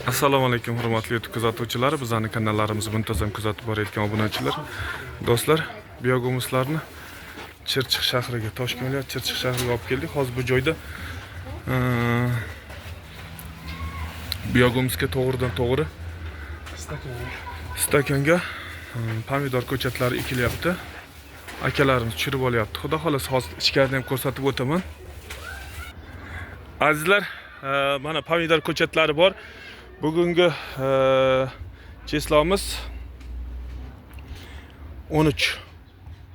Assalomu alaykum, hurmatli YouTube kuzatuvchilari, bizlarning kanallarimizni muntazam kuzatib borayotgan obunachilar. Do'stlar, biogumuslarni Chirchiq shahriga, Toshkent viloyati Chirchiq shahriga olib keldik. Hozir bu joyda biogumusga to'g'ridan to'g'ri stakanga pomidor ko'chatlari ekilyapti. Akalarimiz tushirib olyapti. Xudo xohlasa, hozir ichkarini ham ko'rsatib o'taman. Azizlar, mana pomidor ko'chatlari bor. Bugungi число miz 13,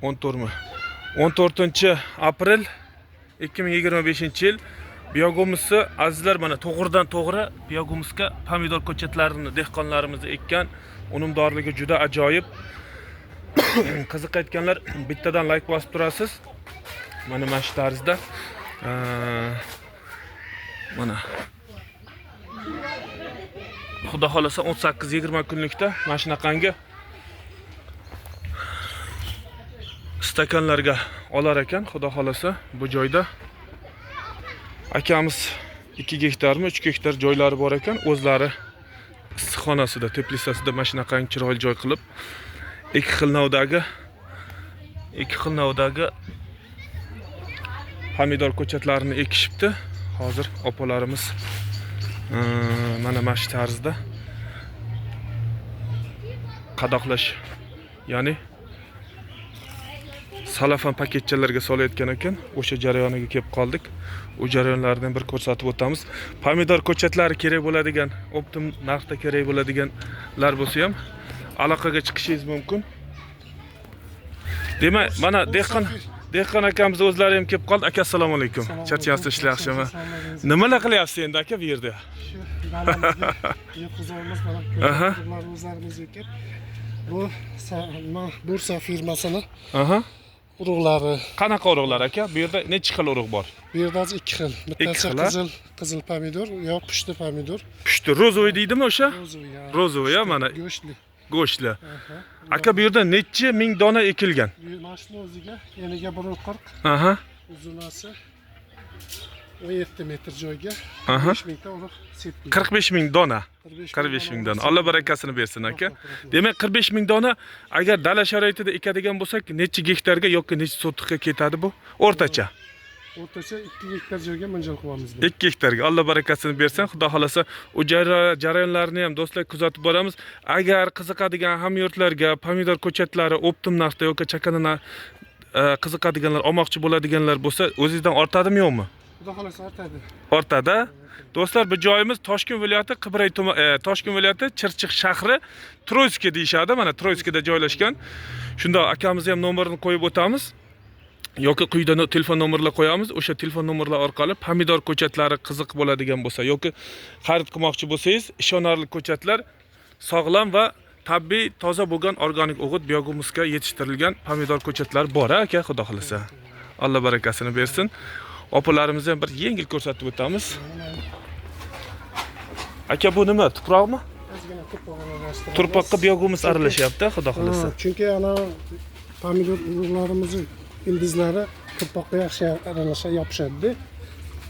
14 mi? 14 aprel 2025 yil. Biogumusni, azizlar, mana to'g'ridan to'g'ri biogumusga pomidor ko'chatlarini dehqonlarimiz ekkan. Unumdorligi juda ajoyib. Qiziqayotganlar bittadan layk bosib turasiz. Mana shu tarzda mana, Xudo xohlasa, 18-20 kunlikda mana shunaqangi stakanlarga olar ekan. Xudo xohlasa, bu joyda akamiz 2 gektarmi, 3 gektar joylari bor ekan. O'zlari issiqxonasida, teplitsasida mana shunaqangi chiroyli joy qilib, ikki xil navdagi pomidor ko'chatlarini ekishibdi. Hozir opalarimiz mana shu tarzda qadoqlash, ya'ni salafan paketchalarga solayotgan ekan. O'sha jarayoniga kelib qoldik. U jarayonlarni bir ko'rsatib o'tamiz. Pomidor ko'chatlari kerak bo'ladigan, оптом narxda kerak bo'ladiganlar bo'lsa ham aloqaga chiqishingiz mumkin. Demak, mana dehqon akamiz o'zlari ham kelib qoldi. Aka, assalomu alaykum. Charchayapsiz, ishlar yaxshimi? Nimalar qilyapsiz endi, aka, bu yerda? Shu dalamizga yetkazamiz, mana ko'chatlarni o'zlarimiz ekib. Bu nima, Bursa firmasini urug'lari. Qanaqa urug'lar, aka? Bu yerda necha xil urug' bor? Bu yerda hozir ikki xil. Bittasi xil, a? Qizil pomidor yo pushti pomidor. Pushti, розовый deydimi o'sha? Розовый. Ha. Розовый, ha, mana. Go'shtli. Go'shtli. Aha. Aka, bu yerda necha ming dona ekilgan? Mana shuni o'ziga eniga 1,40, uzunasi 17 metr joyga 5 mingta urug' sepdik. 45 ming dona. 45 ming dona. Alloh barakasini bersin, aka. Demak, 45 ming dona agar dala sharoitida ekadigan bo'lsak, necha gektarga yoki necha sotixga ketadi bu? O'rtacha. O'rtacha 2 gektar joyga mo'ljal qilyapmiz. 2 gektarga. Alloh barakasini bersin. Xudo xohlasa, u jarayonlarni ham, do'stlar, kuzatib boramiz. Agar qiziqadigan hamyurtlarga pomidor ko'chatlari оптом narxda yoki chakana qiziqadiganlar, olmoqchi bo'ladiganlar bo'lsa, o'zingizdan ortadimi, yo'qmi? Xudo xohlasa, ortadi. Ortada. Do'stlar, bu joyimiz Toshkent viloyati Qibray tuman, Toshkent viloyati Chirchiq shahri, Troitskiy deyishadi. Mana Troitskiyda joylashgan. Shunda akamizni ham nomerini qo'yib o'tamiz. Yoki quyida telefon nomerlar qo'yamiz. O'sha telefon nomerlar orqali pomidor ko'chatlari qiziq bo'ladigan bo'lsa yoki xarid qilmoqchi bo'lsangiz, ishonarli ko'chatlar, sog'lom va tabiiy toza bo'lgan organik o'g'it, biogumusga yetishtirilgan pomidor ko'chatlari bor, aka, xudo xohlasa. Alloh barakasini bersin. Opalarimizni ham bir yengil ko'rsatib o'tamiz. Aka, bu nima, tuproqmi? Ozgina tuproq aralashtiramiz. Tuproqqa biogumus aralashyapti, xudo xohlasa. Ha, chunki ana pomidor urug'larimizni ildizlari tuproqqa yaxshi aralasha yopishadi.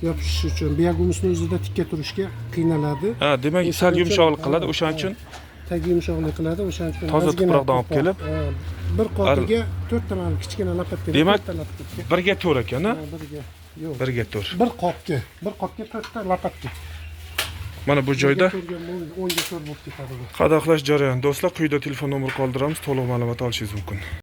Yopishish uchun biogumusni o'zida tikka turishga qiynaladi. Ha, demak, sal O'shaning uchun- yumshoqlik qiladi, o'shaning uchun tagi yumshoqlik qiladi, o'shaning uchun toza ozgina tuproqdan olib tuproq, kelib, ha, bir qopiga to'rtta mana kichkina lapatka, Demak, to'rtta lapatka. 1:4 ekan, ha? Ha, birga. Yo'q. 1:4. Bir qopga to'rtta lapatka. Mana bu joyda Birga to'rtga, 10ga 4 bo'lib ketadi bu. qadoqlash jarayoni. Do'stlar, quyida telefon nomer qoldiramiz, to'liq ma'lumot olishingiz mumkin.